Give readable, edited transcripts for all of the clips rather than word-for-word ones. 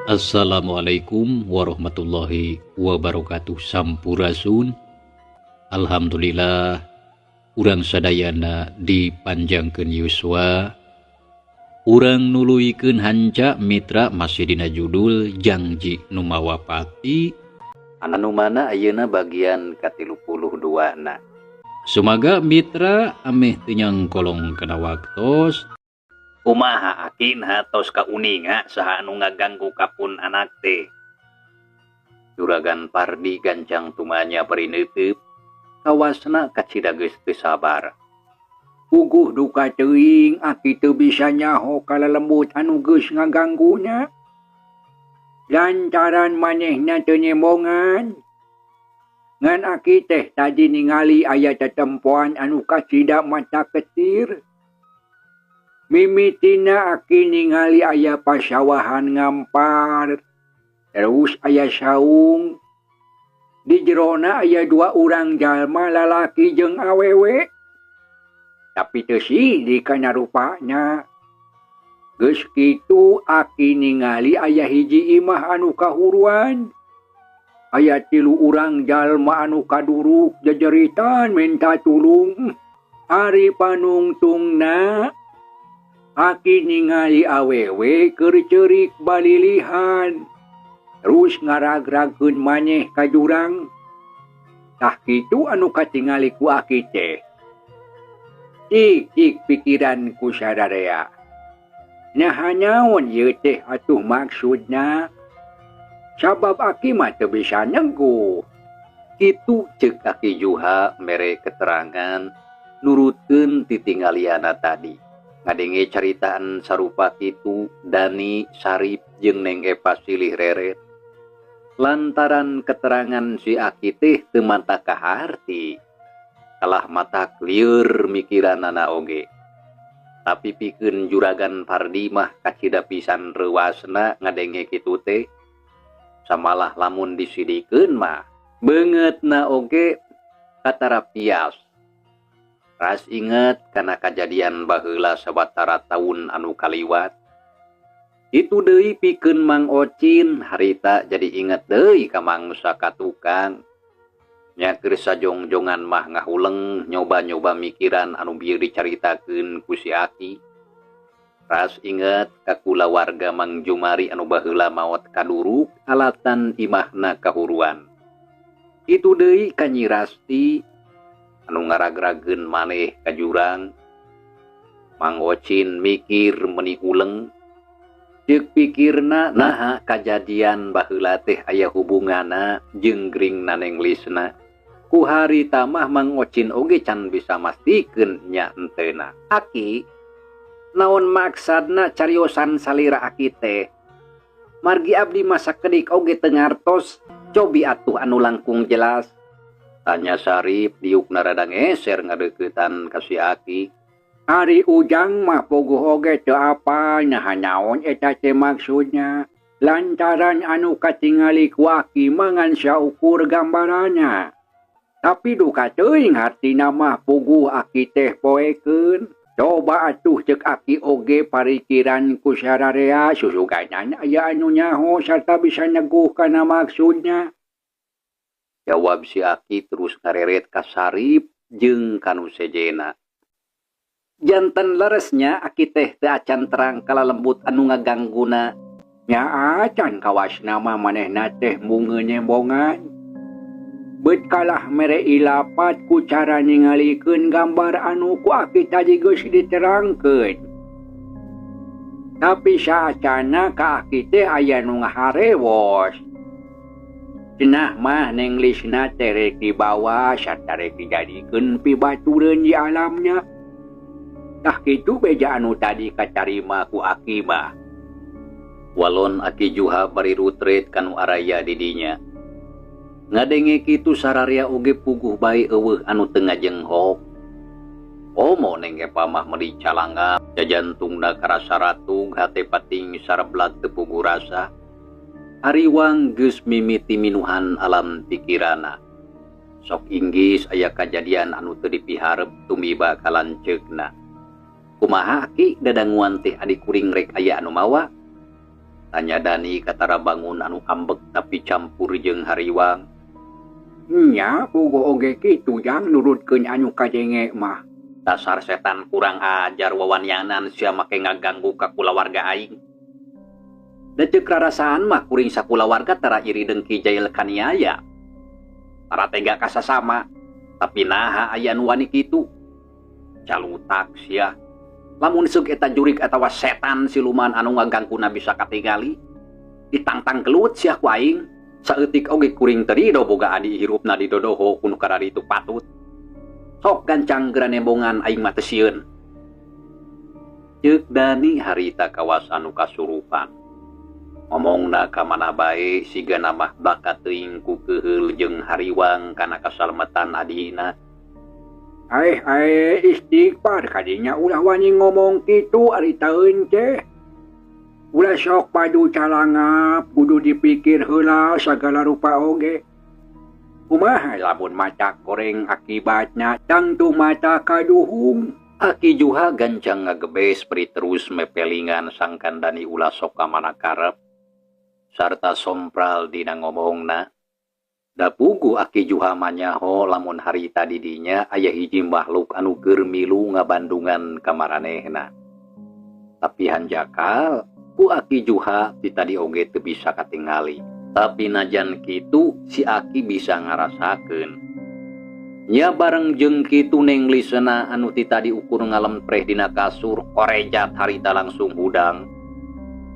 Assalamualaikum warahmatullahi wabarakatuh. Sampurasun. Alhamdulillah urang sadayana dipanjangkeun yuswa. Urang nuluykeun hanca mitra masih dina judul Jangji Nu Mawa Pati anu mana ayeuna bagian ka-32 na. Sumaga mitra ameh teu nyangkolong kana waktos. Kumaha akinha tos kauninga saha anu ngaganggu kapun anak teh. Juragan Pardi gancang tumanya bari neuteup, kawasna kacida geus teu sabar. Puguh duka teuing aki teu bisa nyaho ka lelembut anu geus ngagangguna. Lantaran manehna teu nyembongan. Ngan aki teh tadi ningali aya tetempoan anu kacida mata ketir. Mimitina aki ningali aya pasawahan ngampar, terus aya saung. Di jerona aya dua urang jalma lalaki jeung awewe. Tapi teu sidi kana rupana. Geus kitu aki ningali aya hiji imah anu kahuruan. Aya tilu urang jalma anu kaduruk jejeritan minta tulung. Ari panungtungna aki ningali awewe keur ceurik balilihan. Terus ngaragragkeun maneh ka jurang. Tah kitu anu katingali ku aki teh. Cik-cik pikiran ku sararea. Naha naon ieu teh atuh maksudna? Sabab aki mah teu bisa neguh. Kitu ceuk Aki Juha mere keterangan nurutkeun titinggaliana tadi. Ngadenge caritaan sarupa kitu Dani, Sarip jeung Neng Epa silih reret. Lantaran keterangan si Aki teh teu mata kaharti. Kalah mata lieur mikiranana oge. Tapi pikeun Juragan Pardi mah kacida pisan reuasna ngadenge kitu teh. Samalah lamun disidikeun mah beungeutna oge katara pias. Ras inget kana kajadian baheula sawatara taun anu kaliwat. Itu deui pikeun Mang Ocin harita jadi inget deui ka mangsa ka tukang. Nya keur sajongjongan mah ngahuleng nyoba-nyoba mikiran anu bieu dicaritakeun ku si Aki. Ras inget ka kulawarga Mang Jumari anu baheula maot kaduruk alatan imahna kahuruan. Itu deui ka Nyi Rasti anu ngaragrageun maneh ka jurang. Mang Ocin mikir meuni uleng. Ceuk pikirna naha kajadian baheula teh aya hubunganna jeung gringna Neng Lisna. Ku harita mah Mang Ocin oge can bisa mastikeun nya enteuna. Aki, naon maksadna cariosan salira aki teh? Margi abdi mah sakedik oge teu ngartos, cobi atuh anu langkung jelas. Tanya Sarip diukna rada ngeser ngadeuketan ka si Aki. Ari Ujang mah puguh oge teu apal naha naon eta teh maksudna. Lantaran anu katingali ku aki mah ngan saukur gambaranna. Tapi duka teuing hartina mah puguh aki teh poekeun. Coba atuh ceuk aki oge parikiran ku sararea susuganan aya anu nyaho sarta bisa neguh kana maksudna. Jawab si Aki terus ngareret ka Sarip jeung kanu sejena. Janten leresnya Aki teh teu acan terang kala lembut anu ngagangguna. Nya acan kawasna mah manehna teh mungeun nyembongan. Bet kalah mere ilapat ku cara ningalikeun gambar anu ku aki tadi geus diterangkeun. Tapi saacana ka aki teh aya nu ngaharewos. Cenah mah Neng Lisna teh rek dibawa sarta rek dijadikeun pibatureun di alamnya. Tah kitu beja anu tadi katarima ku aki mah. Walon Aki Juha bari rutret kanu araya di dinya. Ngadenge kitu sararea oge puguh bae eueuh anu teu ngajenghok. Komo Neng Epa mah meuli calanga, jajantungna karasa ratug, hate pating sareblat teu puguh rasa. Hariwang geus mimiti minuhan alam pikirana. Sok inggis aya kajadian anu teu dipiharep tumiba ka lanceukna. Kumaha Aki dadanguan teh adi kuring rek aya anu mawa? Tanya Dani katara bangun anu ambek tapi campur jeung hariwang. Nya puguh oge kitu Jang nurutkeun anu kadenge mah. Dasar setan kurang ajar wawanianan sia make ngaganggu ka kulawarga aing. Da ceuk rarasaan mah kuring sakulawarga tara iri dengki jail kaniaya. Tara tega kasasama, tapi naha aya nu wani kitu. Calutak sia. Lamun seuk eta jurik atawa setan siluman anu ngagangguna bisa katingali, ditangtang kelut sia ku aing. Saeutik oge kuring teu rido boga adi hirupna didodoho ku nu kararitu patut. Sok gancang geura nembongan aing mah teu sieun. Ceuk Dani harita kawas anu kasurupan. Ngomongna ka mana bae sigana mah bakat teuing ku keuheul jeung hariwang kana kasalametan adina. Aeh aeh istighfar kadinya ulah wani ngomong kitu ari taeun teh. Ulah sok padu calangap kudu dipikir heula sagala rupa oge. Kumaha lamun mata goreng akibatna tangtu mata kaduhung. Aki Juha gancang ngagebes beri terus mepelingan sangkan Dani ulah sok ka mana karep sarta sompral dina ngomongna. Da puguh Aki Juha manyaho lamun harita di dinya aya hiji makhluk anu keur milu ngabandungan ka maranehna. Tapi hanjakal ku Aki Juha ti tadi oge teu bisa katingali. Tapi najan kitu si Aki bisa ngarasakeun. Nya bareng jeung kitu Neng Lisna anu ti tadi ukur ngalempreh dina kasur korejat harita langsung hudang.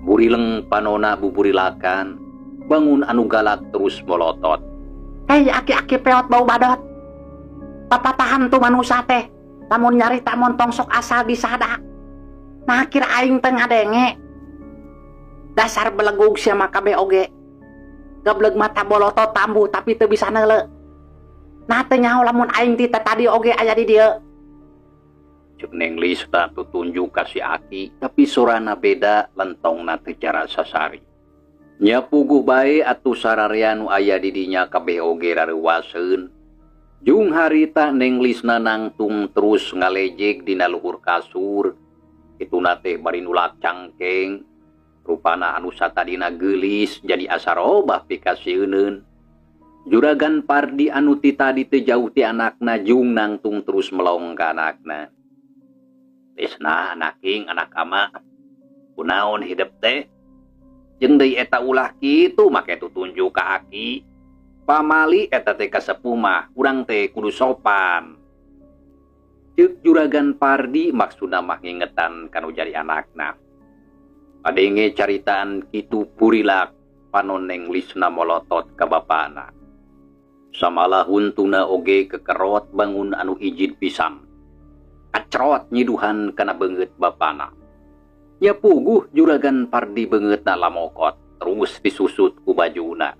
Burileng panona buburilakan, bangun anu galak terus molotot. Hei aki-aki peot bau badot. Papatahan tu manusa teh, lamun nyarita montong sok asal disada. Nah kira aing teh ngadenge. Dasar belegug sia mah kabeh oge. Gableg mata bolotot tambuh tapi teu bisa neuleu. Nah teu nyaho lamun aing ti tadi oge aya di dieu. Ceuk Neng Lisna tutunjuk ka si Aki, tapi sorana beda lentongna teu cara sasari. Nya puguh bae atuh sararea nu aya di dinya kabeh oge rareuwaseun. Jung harita Neng Lisna nangtung terus ngalejeg dina luhur kasur. Kituna teh bari nulak cangkeng. Rupana anu satadina geulis jadi asa robah pikasieuneun. Juragan Pardi anu ti tadi teu jauh ti anakna jung nangtung terus melong ka anakna. Lisna anaking anak ama kunaon hidep teh? Jeung deui eta ulah kitu make tutunjuk ka aki. Pamali eta teh kasepuh mah urang teh kudu sopan. Ceuk Juragan Pardi maksudna mah ngingetan kanu jadi anakna. Adenge caritaan kitu purilak panon Neng Lisna molotot ka bapana. Samalah huntuna oge kekerot bangun anu ijid pisan. Kacrot nyiduhan kana beungeut bapana. Nya puguh Juragan Pardi beungeutna lamokot terus disusut ku bajuna.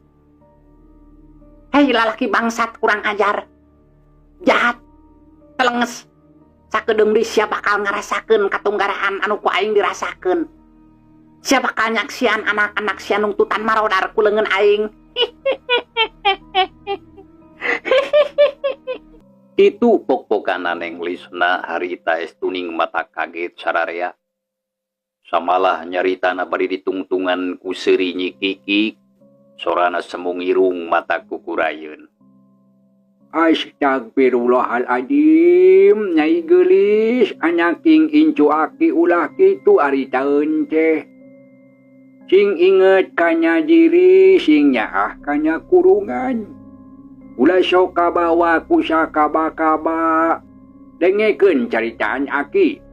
Hei lalaki bangsat kurang ajar. Jahat. Telenges. Sakedeung deui sia bakal ngarasakeun katunggaraan anu ku aing dirasakeun. Sia bakal nyaksian anak-anak sia nungtutan marodar ku leungeun aing. Itu pok-pokana Neng Lisna harita estuning mata kaget sararea. Samalah nyaritana bari ditungtungan ku seuri nyikikik, sorana semungirung mata kukurayeun. Astagfirullahaladzim, nyai geulis anaking incu aki ulah kitu ari taeun teh. Sing inget kana diri, sing nyaah kana kurungan. Ulah sok kabawa ku sakaba-kaba. Dengekeun caritaan aki.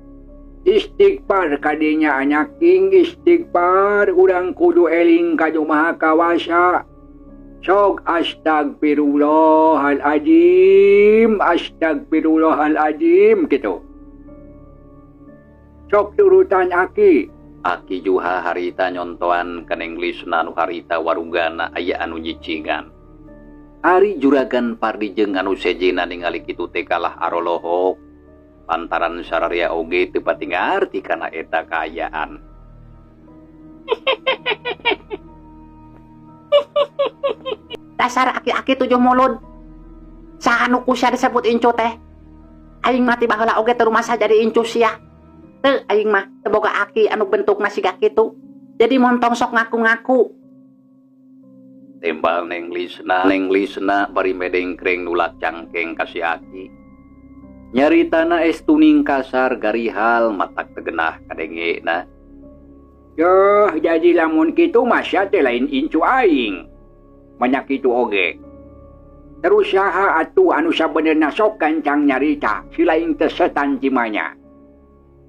Istighfar kadinya anaking istighfar, urang kudu eling ka Nu Maha Kawasa. Sok astagfirullahaladzim, astagfirullahaladzim gitu. Sok turutan aki. Aki Juha harita nyontoan ka Neng Lisna nu harita warugana aya anu nyicingan. Ari Juragan Pardi jeung anu sejena ningali kitu teh kalah arolohok. Lantaran sararea oge teu pati ngarti kana eta kaayaan. Dasar aki-aki tujuh mulut. Saha nu ku sia disebut incu teh? Aing mah ti baheula oge teu rumasa jadi incu sia. Teu aing mah teu boga aki anu bentukna siga kitu. Jadi montong sok ngaku-ngaku. Tembal Neng Lisna, Neng Lisna bari medengkreng nulak cangkeng ka si Aki. Nyaritana estuning kasar garihal matak teu genah kadengena. Yoh, jadi lamun kitu mah sia teh lain incu aing. Banyak kitu oge. Terus saha atuh anu sabenerna sok gancang nyarita, si lain teh setan cimanya.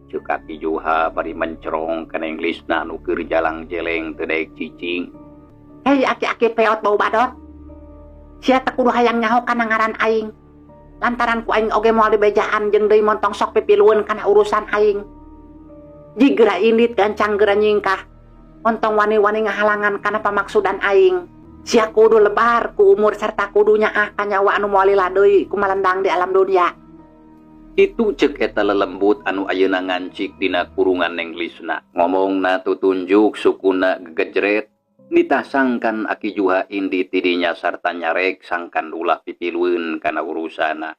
Ceuk Aki Juha bari mencerong ka Neng Lisna anu keur jalang jeleng teu daek cicing. Hei aki-aki peot bau badot. Sia teh kudu hayang nyaho kana ngaran aing. Lantaran ku aing oge moal dibejaan jeung deui montong sok pipilueun kana urusan aing. Jigeura indit gancang geura nyingkah. Montong wani-wani ngahalangan kana pamaksudan aing. Sia kudu lebar ku umur serta kudu nyaah ka nyawa anu moal lila deui kumalendang di alam dunia. Kitu ceuk eta lelembut anu ayeuna ngancik dina kurungan Neng Lisna. Ngomongna tutunjuk sukuna gegejret, nitah sangkan Aki Juha indit tidinya sarta nyarek sangkan ulah pipilueun kana urusana.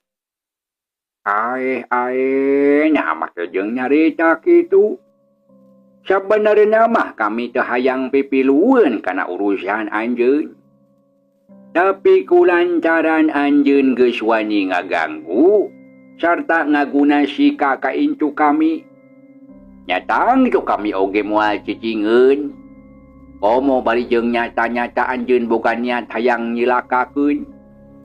Aeh aeh nya make jeung nyarita kitu. Sabenerna mah kami teu hayang pipilueun kana urusan anjeun. Tapi kulantaran anjeun geus wani ngaganggu sarta ngaguna sika ka incu kami. Nyatang itu kami oge moal cicingeun. Komo bari jeung nyata-nyata anjeun boga niat hayang nyilakakeun.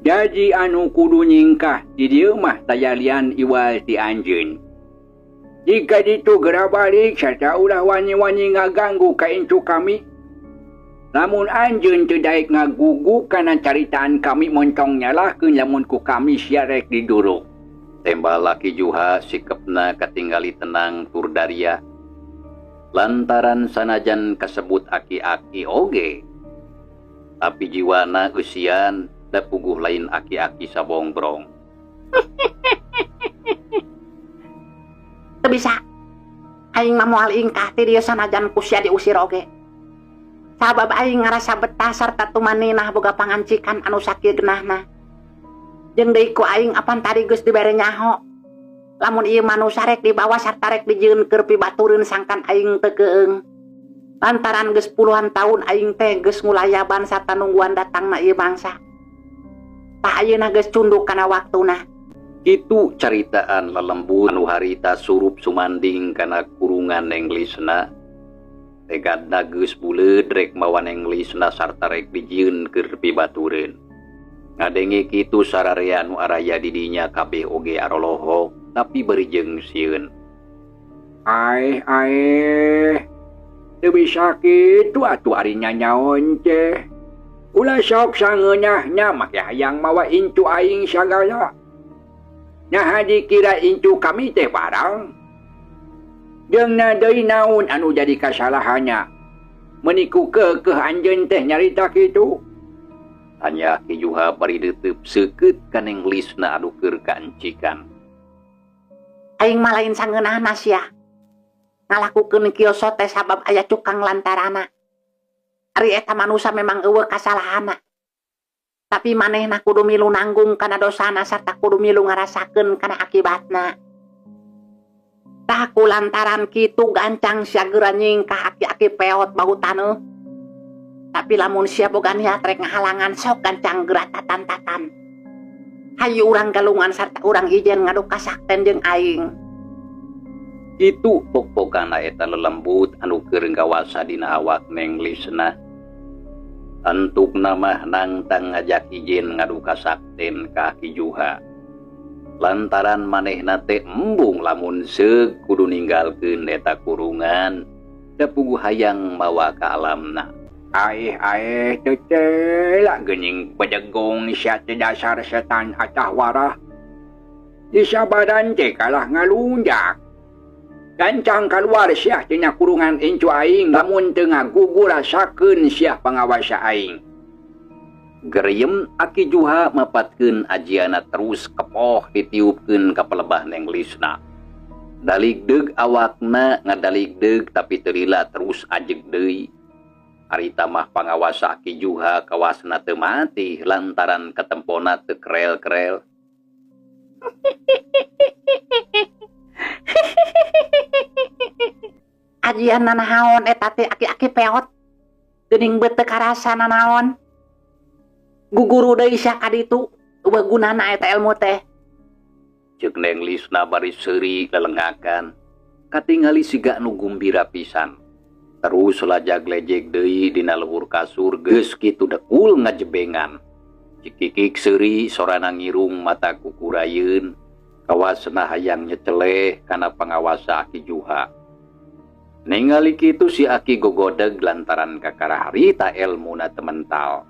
Jadi anu kudu nyingkah di dieu mah taya lian iwal ti anjeun. Jika ditu geura balik sarta ulah wani-wani ngaganggu ka incu kami. Lamun anjeun teu daek ngagugu kana caritaan kami moncong nyalahkeun lamun ku kami sia rek diduruk. Tembal Aki Juha sikepna katinggali tenang tur daria. Lantaran sanajan kasebut aki-aki oge. Tapi jiwana eusian da puguh lain aki-aki sabongbrong. Teu bisa. Aing mah moal ingkah ti dieu sanajan ku sia diusir oge. Sabab aing ngarasa betah sarta tumaninah boga pangancikan anu sakieu genahna. Jeung deui ku aing apan tadi geus dibere nyaho. Lamun ieu manusa rek dibawa sarta rek dijieun keur pibatureun sangkan aing teu keung. Lantaran geus puluhan tahun aing teh geus ngulayaban sarta nungguan datangna ieu bangsa. Tah ayeuna geus cunduk kana waktuna. Kitu caritaan lelembut anu harita surup sumanding kana kurungan Neng Lisna. Tegadna geus buleud rek mawa Neng Lisna sarta rek dijieun keur pibatureun. Ngadenge kitu sararea nu araya di dinya kabeh oge arolohok tapi bari jeung sieun. Aeh aeh teu bisa kitu atuh ari nyanyaon teh. Ulah sok sangeunahnya make hayang mawa incu aing sagala. Naha dikira incu kami teh barang. Jeung na deui naon anu jadi kasalahannya. Meniku keukeuh anjeun teh nyarita kitu. Tanya Ki Juha bari deuteup seukeut ka Neng Lisna anu keur kaancikan. Aing mah lain sangeunahna sia. Ngalakukeun kieu teh sabab aya cukang lantarana. Ari eta manusa memang eueuh kasalahanna. Tapi manehna kudu milu nanggung kana dosana sarta kudu milu ngarasakeun kana akibatna. Tah ku lantaran kitu gancang sia geura nyingkah aki-aki peot bau taneuh. Tapi lamun sia boga niat rek ngahalangan sok gancang geura tatan-tatan. Hayu urang galungan sarta urang ijen ngadu kasakten jeung aing. Kitu pok-pokana eta lelembut anu keur ngawasa dina awak Neng Lisna. Antukna mah nangtang ngajak ijen ngadu kasakten ka Aki Juha. Lantaran manehna teh embung lamun seug kudu ninggalkeun eta kurungan, da puguh hayang mawa ka alamna. Aeh aeh teu teh geuning bedegong sia teh dasar setan atah warah. Disabadan teh kalah ngalunjak. Gancang kaluar sia tina kurungan incu aing lamun teu ngagugu rasakeun sia pangawasa aing. Geriem Aki Juha mapatkeun ajiana terus kepoh ditiupkeun ka pelebah Neng Lisna. Daligdeug awakna ngadaligdeug tapi teu lila terus ajeg deui. Harita mah pangawasa Aki Juha kawasna teu mati lantaran katempona teu krel-krel. Ajian nanaon eta teh aki-aki peot. Geuning beut teu karasa nanaon. Guguru deui sia ka ditu, eueuh gunana eta ilmu teh. Ceuk Neng Lisna bari seuri lelengakan. Katingali siga nu gumbira pisan. Terus lajag-lejeg deui dina luhur kasur geus kitu dekul ngajebengan. Cikikik seuri sorana ngirung mata kukurayeun. Kawasna hayang nyeceleh kana pangawasa Aki Juha. Ningali kitu si Aki gogodeg lantaran kakara harita elmuna temental.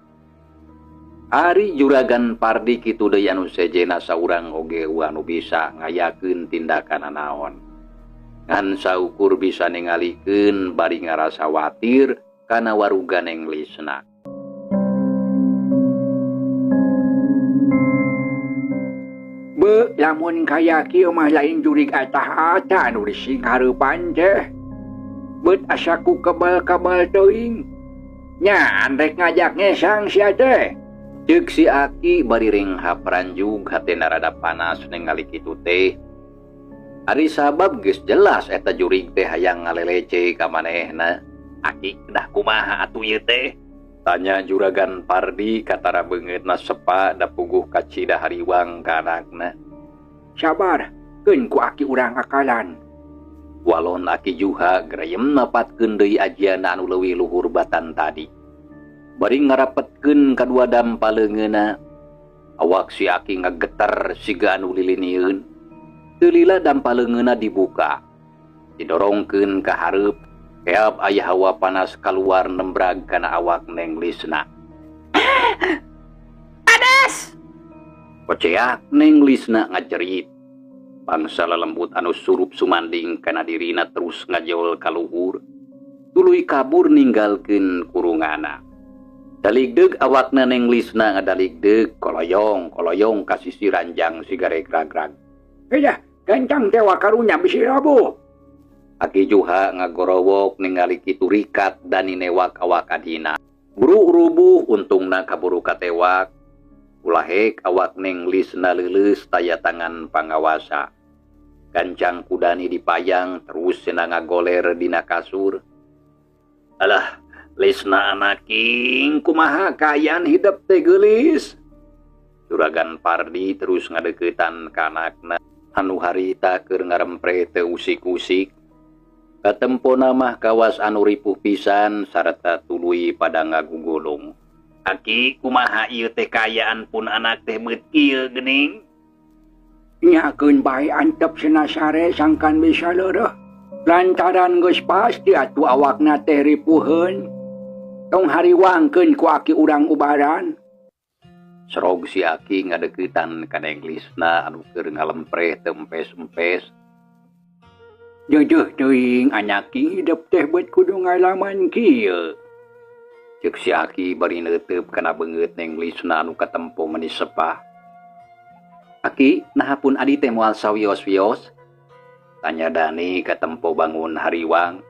Ari Juragan Pardi kitu deui anu sejena saurang oge anu bisa ngayakeun tindakan naon. Ngan saukur bisa ningalikeun bari ngarasa watir kana waruga Neng Lisna. Be, lamun kaya kieu mah lain jurig atah-atah anu dising hareupan teh. Beut asa ku kebal-kebal teuing. Nya rek ngajak ngesang sia teh. Ceuk si Aki bari ringhap ranjug hatena rada panas ningali kitu teh. Ari sabab geus jelas eta jurig teh hayang ngalelece ka manehna. Aki dah kumaha atuh ieu teh? Tanya Juragan Pardi katara beungeutna sepa da puguh kacida hariwang ka anakna. Sabar, keun ku Aki urang akalan. Walon Aki Juha greyem napatkeun deui ajiana anu leuwih luhur batan tadi. Bari ngarapetkeun kadua dampa leungeunna. Awak si Aki ngageter siga anu lilinieun. Teu lila dampa leungeunna dibuka. Didorongkeun ka hareup. Keap aya hawa panas kaluar nembrag kana awak Neng Lisna. Panas! Koceak Neng Lisna ngajerit. Bangsa lelembut anu surup sumanding kana dirina terus ngajol ka luhur. Tuluy kabur ninggalkeun kurungana. Daligdeug awakna Neng Lisna ngadaligdeug koloyong-koloyong ka sisi ranjang sigareg ragrag. Heuh, gancang teh karunya bisi rabuh. Aki Juha ngagorowok ningali kitu rikat dan newak awak adina. Buru rubuh untungna kaburu katewak. Ulahek awak Neng Lisna leuleus taya tangan pangawasa. Gancang kudani dipayang terus cenah ngagoler dina kasur. Alah, Lisna anaking kumaha kaayaan hidep teh geulis. Juragan Pardi terus ngadeuketan ka anakna anu harita keur ngarempre teu usik-usik. Katempona mah kawas anu ripuh pisan sarta tuluy pada ngagugulung. Aki kumaha ieu teh kaayaan pun anak teh beut kieu geuning. Nyakeun bae antep cenah sare sangkan bisa leureuh. Lantaran geus pasti atuh awakna teh ripuheun. Tong hariwangkeun ku Aki urang ubaran. Serog si Aki ngadeuketan ka Neng Lisna anu keur ngalempreh teu empes-empes. Jeuh teuing anaki hidep teh beut kudu ngalaman kieu. Ceuk si Aki bari neuteup kana beungeut Neng Lisna anu katempo meuni sepah. Aki, naha pun adi teh moal sawios-wios? Tanya Dani katempo bangun hariwang.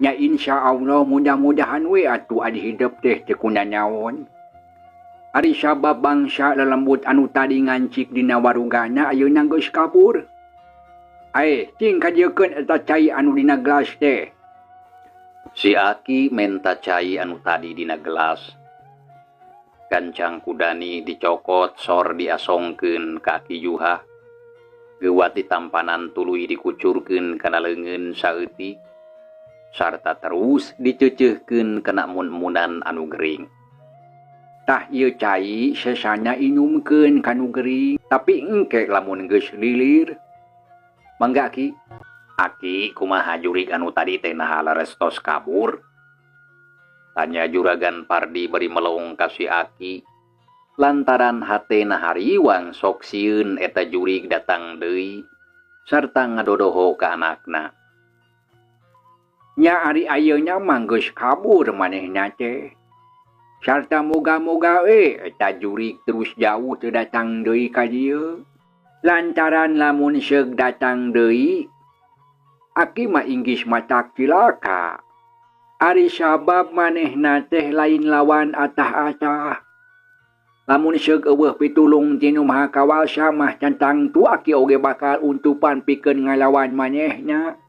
Nya insya Allah mudah-mudahan we atuh adi hidep teh teu kunanaon. Ari sabab bangsa lelembut anu tadi ngancik dina warugana ayeuna geus kabur. Ae, cing kajiekeun eta cai anu dina gelas teh. Si Aki menta cai anu tadi dina gelas. Gancang kudani dicokot sor diasongkeun ka Aki Juha. Geuwat ditampanan tuluy dikucurkeun kana leungeun saeutik. Sarta terus diceuceuhkeun kana mun-munan anu gering. Tah ieu cai sesana inumkeun kanu gering, tapi engke lamun geus lilir. Mangga Aki. Aki kumaha jurig anu tadi teh naha leres tos kabur? Tanya Juragan Pardi bari melong ka si Aki. Lantaran hatena hariwang sok sieun eta jurig datang deui sarta ngadodoho ka anakna. Nya ari ayeuna mah geus kabur manehna teh. Sarta moga-moga we eta jurig terus jauh teu datang deui ka dieu. Lantaran lamun seug datang deui, Aki mah inggis matak cilaka. Ari sabab manehna teh lain lawan atah-atah. Lamun seug eueuh pitulung ti nu Maha Kawasa mah tentang tu Aki oge bakal untupan pikeun ngalawan manehna.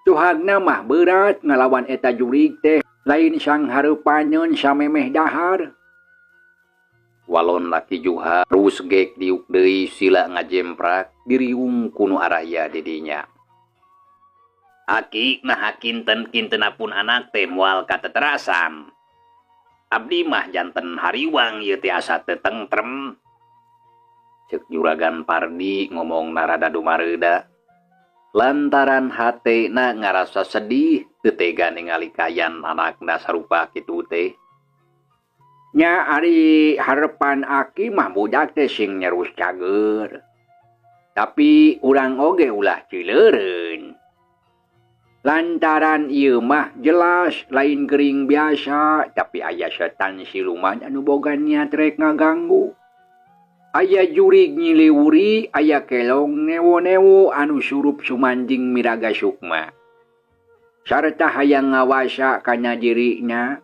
Tuhagna mah berat ngalawan eta jurig teh lain sang hareupaneun samemeh dahar. Walon Aki Juha terus gek diuk deui sila ngajemprak diriung ku nu araya di dinya. Aki nah kinten-kinten pun anak teh moal kateterasan. Abdi mah janten hariwang ieu teh asa teu tentrem. Ceuk Juragan Pardi ngomong narada dumareuda. Lantaran hatena ngarasa sedih teu tega ningali kayan anakna sarupa kitu teh. Nya ari harepan aki mah budak teh sing nyerus cager. Tapi urang oge ulah cileureun. Lantaran ieu mah jelas lain gering biasa, tapi aya setan siluman anu boga niat rek ngaganggu. Aya jurig nyiliwuri, aya kelong newo-newo anu surup sumanjing miraga sukma. Sarta hayang ngawasa kana dirina.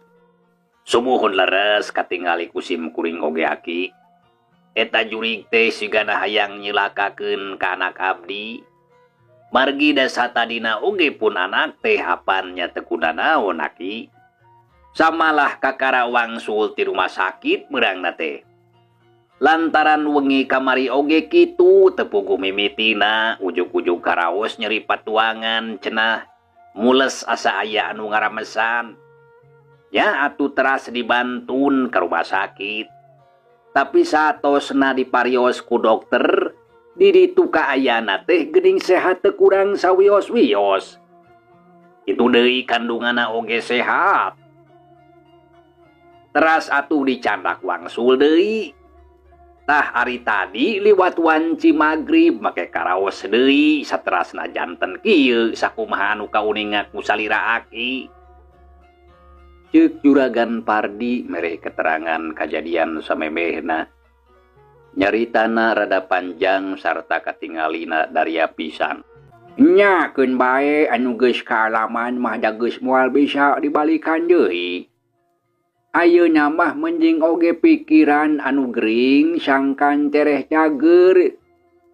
Sumuhun leres katingali ku sim kuring oge aki. Eta jurig teh sigana hayang nyilakakeun ka anak abdi. Margi dasa tadina oge pun anak teh apannya teu kunanaon aki. Samalah kakara wangsul ti rumah sakit meurangna teh. Lantaran wengi kamari oge kitu teu puguh mimitina ujug-ujug karaos nyeri patuangan cenah mules asa aya anu ngaramesan. Ya atuh teras dibantun ka rumah sakit. Tapi satosna diparios ku dokter di ditu kaayana teh geuning sehat teu kurang sawios-wios. Itu deui kandunganna oge sehat. Teras atuh dicandak wangsul deui. Tah ari tadi liwat wanci magrib make karaos deui saterasna janten kieu sakumaha anu kauninga ku salira aki. Ceuk Juragan Pardi mere keterangan kajadian samemehna. Nyaritana rada panjang sarta katingalina daria pisan. Nya keun bae anu geus kaalaman mah da geus moal bisa dibalikan deui. Ayeuna mah menjing oge pikiran anu gering sangkan tereh cager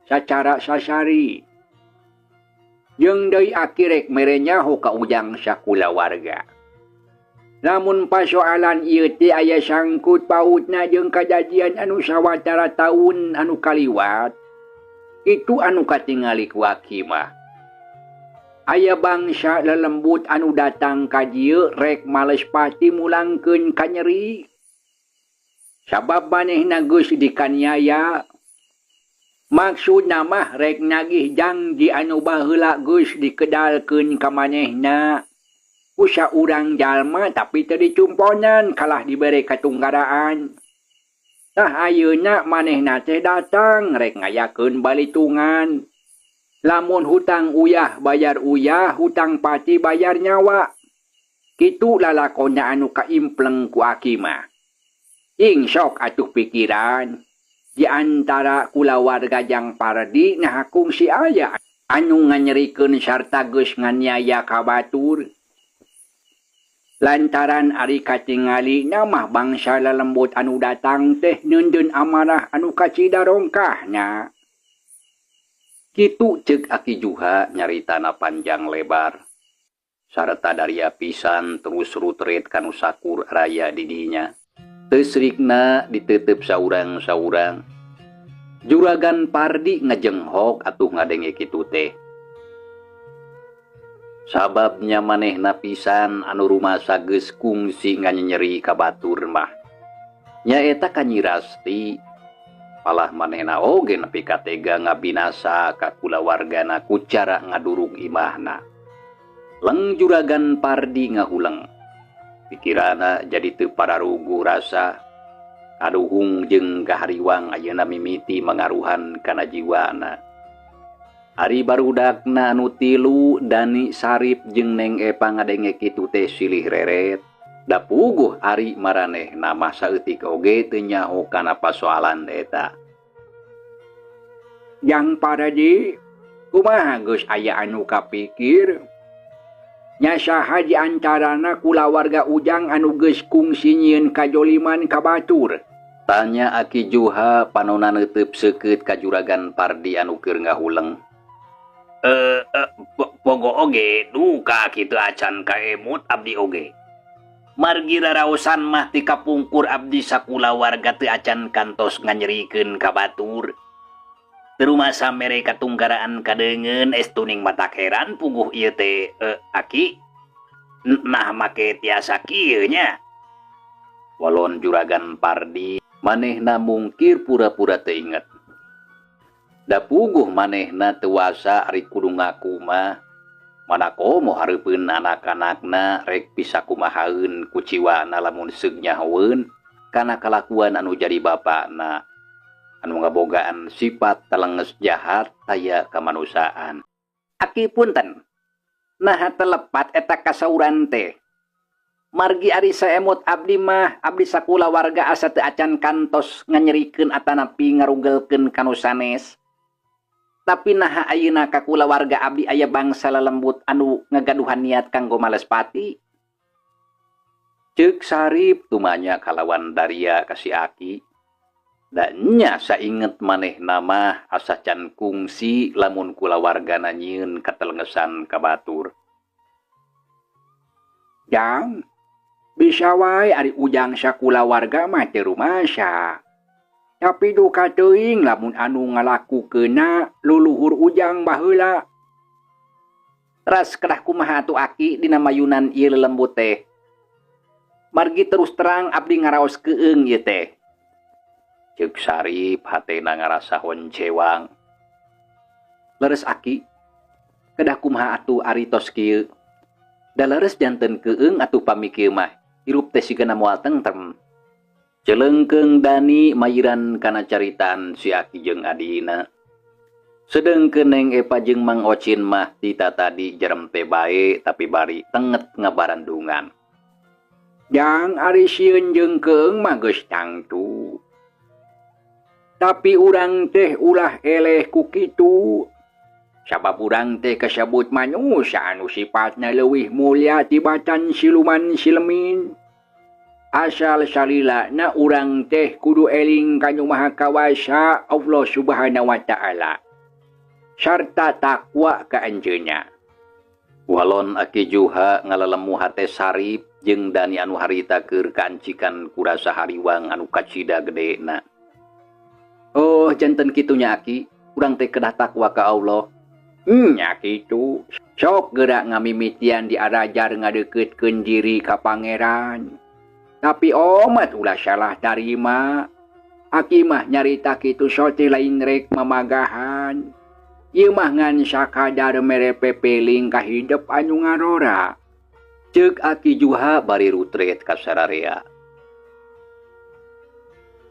sacara sasari. Jeung deui aki rek mere nyaho ka ujang sakulawarga. Lamun pasoalan ieu teh aya sangkut pautna jeung kajadian anu sawatara taun anu kaliwat, itu anu katingali ku aki mah. Aya bangsa lelembut anu datang ka dieu rek males pati mulangkeun ka nyeri. Sabab manehna geus dikaniaya. Maksudna mah rek nagih janji anu baheula geus dikedalkeun ka manehna. Usa urang jalma tapi teu dicumponan kalah dibere katunggaraan. Tah ayeuna manehna teh datang rek ngayakeun balitungan. Lamun hutang uyah bayar uyah, hutang pati bayar nyawa. Kitu lalakonna anu kaimpleng ku aki mah. Ing sok atuh pikiran. Di antara kulawarga Jang Pardi nah kungsi aya anu nganyerikeun sarta geus nganiaya ka batur. Lantaran ari katingali mah bangsa lelembut anu datang teh neundeun amarah anu kacida rongkahna. Kitu ceuk Aki Juha nyaritana panjang lebar. Sarta daria pisan terus rutret kanu sakur raya di dinya. Teu srikna ditetep saurang-saurang. Juragan Pardi ngejenghok atuh ngadenge kitu teh. Sababnya manehna pisan anu rumasa geus kungsi nganyenyeri ka batur mah. Nyaeta ka Nyi Rasti. Malah manehna oge nepi ka tega ngabinasa ka kulawargana ku cara ngaduruk imahna. Leng Juragan Pardi ngahuleng. Pikirana jadi teu pararuguh rasa. Kaduhung jeung kahariwang ayeuna mimiti mangaruhan kana jiwana. Ari barudakna anu tilu Dani Sarip jeung Neng Epa ngadenge kitu teh silih reret. Da puguh ari maranehna mah saeutik oge teu nyaho kana pasoalan eta. Jang Pardi, kumaha geus aya anu kapikir? Nya saha di antarana kulawarga ujang anu geus kungsi nyieun kajoliman ka batur? Tanya Aki Juha panona neuteup seukeut ka Juragan Pardi anu keur ngahuleng. Pogo oge duka kitu acan kaemut abdi oge. Margi raraosan mah ti kapungkur abdi sakulawarga teu acan kantos nganyerikeun ka batur. Terumasa mere katunggaraan kadeungeun estuning matak heran puguh ieu teh aki. Nah make tiasa kieu nya. Walon Juragan Pardi manehna mungkir pura-pura teu inget. Da puguh manehna teu wasa ari kudu ngaku mah. Mana komo hareupeun anak-anakna rek bisa kumahaeun kuciwana lamun seug nyahoeun kana kalakuan anu jadi bapakna anu ngabogaan sifat telenges jahat taya kamanusiaan. Aki punten. Naha telepat eta kasauran teh. Margi ari saemut abdi mah abdi sakulawarga asa teu acan kantos nganyerikeun atanapi ngarugelkeun kanu sanes. Tapi naha ayeuna ka kulawarga abdi aya bangsa lelembut anu ngagaduhan niat kanggo males pati. Ceuk Sarip tumanya kalawan daria ka si Aki. Da nya sainget manehna mah asa can kungsi lamun kulawargana nyieun katelengesan ka batur. Jang, bisa wae ari ujang sakulawarga mah teu rumasa. Tapi duka teuing lamun anu ngalakukeunna luluhur ujang baheula. Teras kedah kumaha atuh Aki dina mayunan ieu lelembut teh. Margi terus terang abdi ngaraos keung ieu teh. Ceuk Sarip hatena ngarasa honcewang. Leres Aki, kedah kumaha atuh ari tos kieu. Da leres janten keung atuh pami kieu mah, hirup teh sigana moal tentrem. Celengkeung Dani mayiran kana caritaan si Aki jeung adina. Sedengkeun Neng Epa jeung Mang Ocin mah tita tadi jerempe bae tapi bari tenget ngabarandungan. Jang ari sieun jeung keung mah geus tangtu. Tapi urang teh ulah eleh ku kitu. Sabab urang teh kasebut manusia anu sifatna leuwih mulia tibatan siluman silemin. Asal salilana urang teh kudu eling ka Nu Maha Kawasa Allah Subhanahu wa Ta'ala sarta takwa ka anjeunna. Walon Aki Juha ngalalemu hate Sarip jeung Dani anu harita keur kaancikan kurasa hariwang anu kacida gedena. Oh, janten kitunya Aki, urang teh kedah takwa ka Allah. Nya kitu. Sok geura ngamimitian diarajar ngadeukeuutkeun diri ka pangeran. Tapi omat ulah salah tarima. Aki mah nyarita kitu sote lain rek mamagahan. Ieu mah ngan sakadar mere pepeling ka hidep anu ngarora. Ceuk Aki Juha bari rutret ka sararea.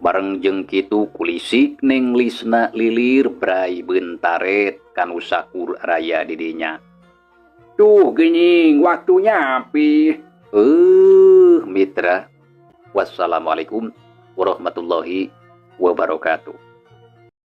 Bareng jeung kitu kulisik Neng Lisna lilir brai beuntaret kanu sakur raya di dinya. Tuh geuning waktunya api. Mitra. Wassalamualaikum warahmatullahi wabarakatuh.